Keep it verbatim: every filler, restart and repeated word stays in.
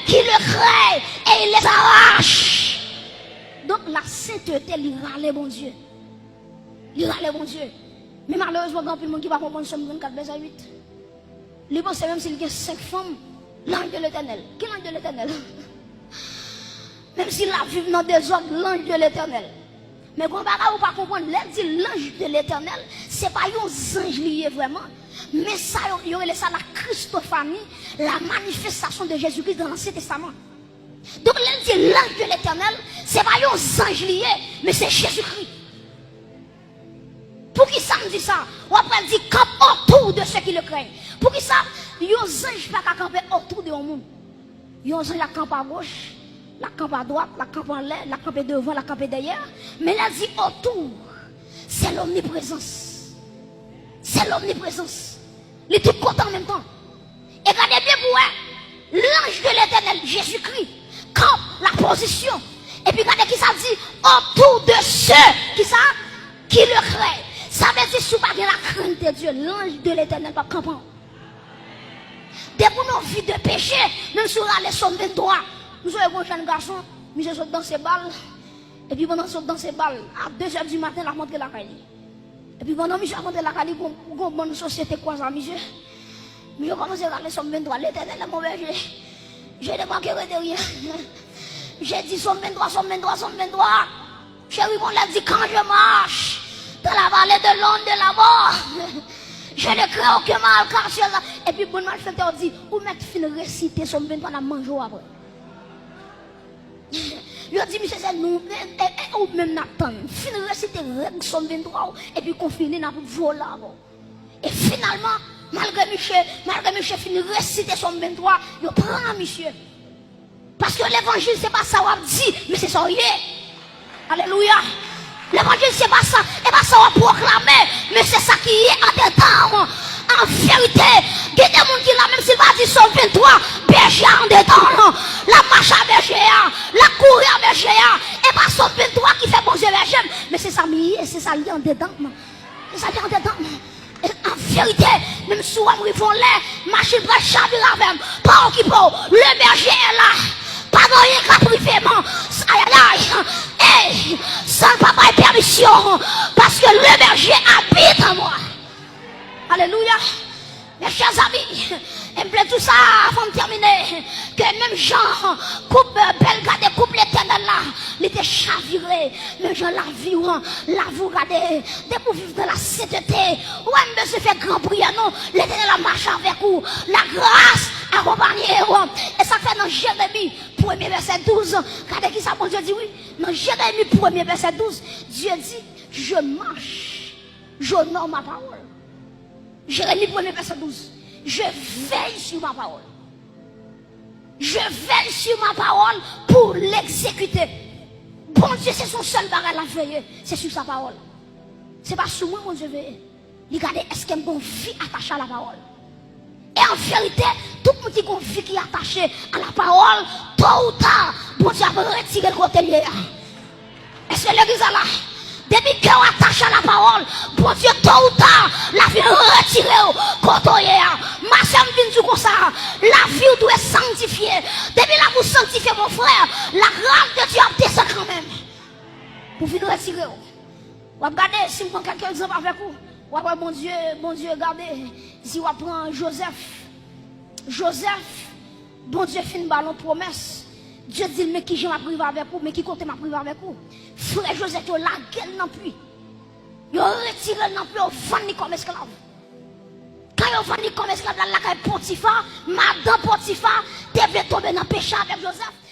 qui le craignent et ils les arrachent. Donk, la senteté, li rale Bondye. Li rale Bondye. Men malerezman, gen anpil moun ki pa konprann Sòm trannkat, vèsè uit. Li panse menm si l gen senk fanm, l'ange de l'Éternel. Ki l'ange de l'Éternel? Menm si l ap viv nan dezòd, l'ange de l'Éternel. Men gen yon bagay ou pa konprann, lè l di l'ange de l'Éternel, se pa yon zanj li ye vrèman. Men sa yo, yo rele sa la Christophanie, la manifestation de Jésus-Christ dans l'Ancien Testament. Donk, lè l di l'ange de l'Éternel, se pa yon zanj li ye, men se Jezikri. Poukisa m di sa? W ap wè l di, campe autour de ceux qui le craignent. Poukisa yon zanj pa ka kanpe otou de yon moun? Yon zanj ap kanpe agoch, l ap kanpe adwat, l ap kanpe anlè, l ap kanpe devan, l ap kanpe dèyè. Men lè l di otou, se lomniprezans. Se lomniprezans. Li tout kote an menm tan. E gade byen pou wè, l'ange de l'Éternel, Jezikri, kanpe la pozisyon. Epi gade ki sa l di, autour de ceux, ki sa? Qui le craignent. Sa vle di, si w pa gen la crainte de Dieu, l'ange de l'Éternel p ap kanpe w. Depi w nan vi de peche, menm si w rale Sòm venntwa, m sonje yon jèn gason, misye sot danse bal, epi pandan l sot danse bal, a de zè di maten, l ap rantre lakay li. Epi pandan misye ap rantre lakay li, gon, gon bann sosyete kwaze ak misye. Misye kòmanse rale Sòm venntwa, L'Éternel est mon berger, je ne manquerai de rien. Misye di Sòm venntwa, Sòm venntwa, Sòm venntwa. Cheri, gon lè di, quand je marche dans la vallée de l'ombre de la mort, je ne crains aucun mal, car tu es là. Epi bann malfektè yo di, ou mèt fin resite Sòm venntwa, n ap manje w apre. Yo di misye se nou, e, e, e ou menm n ap tann. Fin resite règ Sòm venntwa w, epi konfini n ap vole avè w. E finalman, malgre misye, malgre misye fin resite Sòm venntwa, yo pran misye. Paske levanjil se pa sa w ap di, men se sa w ye. Alelouya. Levanjil se pa sa, e pa sa w ap pwoklame, men se sa ki ye andedan w. An verite, gen de moun ki la, menm si l pa di Sòm venntwa, bèje a andedan l. L ap mache a bèje a, l ap kouri a bèje a. E pa Sòm venntwa ki fè Bondye bèje m, men se sa m ye, se sa l ye andedan m. Se sa ki andedan m. E an verite, menm si w wè m rive yon lè, machin pral chavire avè m. Pa okipe w. Le berger est là. Pa gen anyen k ap rive m. Ayayay. Ey, san l pa bay pèmisyon. Parce que le berger habite en moi. Alelouya. Mes chers amis, e m vle di w sa avan m tèmine, ke menm jan koup, bèl gade koup Letènèl la, li te chavire, menm jan lavi w, lavi w gade, depi w viv nan la sentete, ou pa menm bezwen fè gran priyè non, Letènèl ap mache avèk ou, lagras akonpanye w. E sa k fè nan Jeremi premye vèsè douz, gade kisa Bondye di wi, nan Jeremi premye vèsè douz, Dye di, je marche, j'honore ma parole. Jeremi premye vèsè douz. Je veille sur ma parole. Je veille sur ma parole pour l'exécuter. Bondye se sou sèl bagay l ap veye, se sou sa pawòl. Se pa sou mwen Bondye veye. Li gade èske m gon vi atache a la pawòl. E an verite, tout moun ki gon vi ki atache a la pawòl, to ou ta, Bondye ap retire l kote l ye a. Èske legliz la la? Depi kè w atache a la pawòl, Bondye to ou ta, l ap vin retire w kote w ye a. Ma sè, m vin di w konsa, lavi w dwe sanktifye. Depi lavi w sanktifye, mon frè, la grâce de Dieu ap desann kanmenm pou vin retire w. W ap gade, si m pran kèk egzanp avèk ou, w ap wè Bondye, Bondye gade, si w ap pran Jozèf. Jozèf, Bondye fin ba l yon pwomès. Dye di l, men kijan m ap rive avèk ou, men ki kote m ap rive avèk ou. Frè Jozèf yo lage l nan pwi. Yo retire l nan pwi, yo vann li kòm esklav. Kan yo vann li kòm esklav, l al lakay Potifa, madanm Potifa te vle tonbe nan peche avèk Jozèf.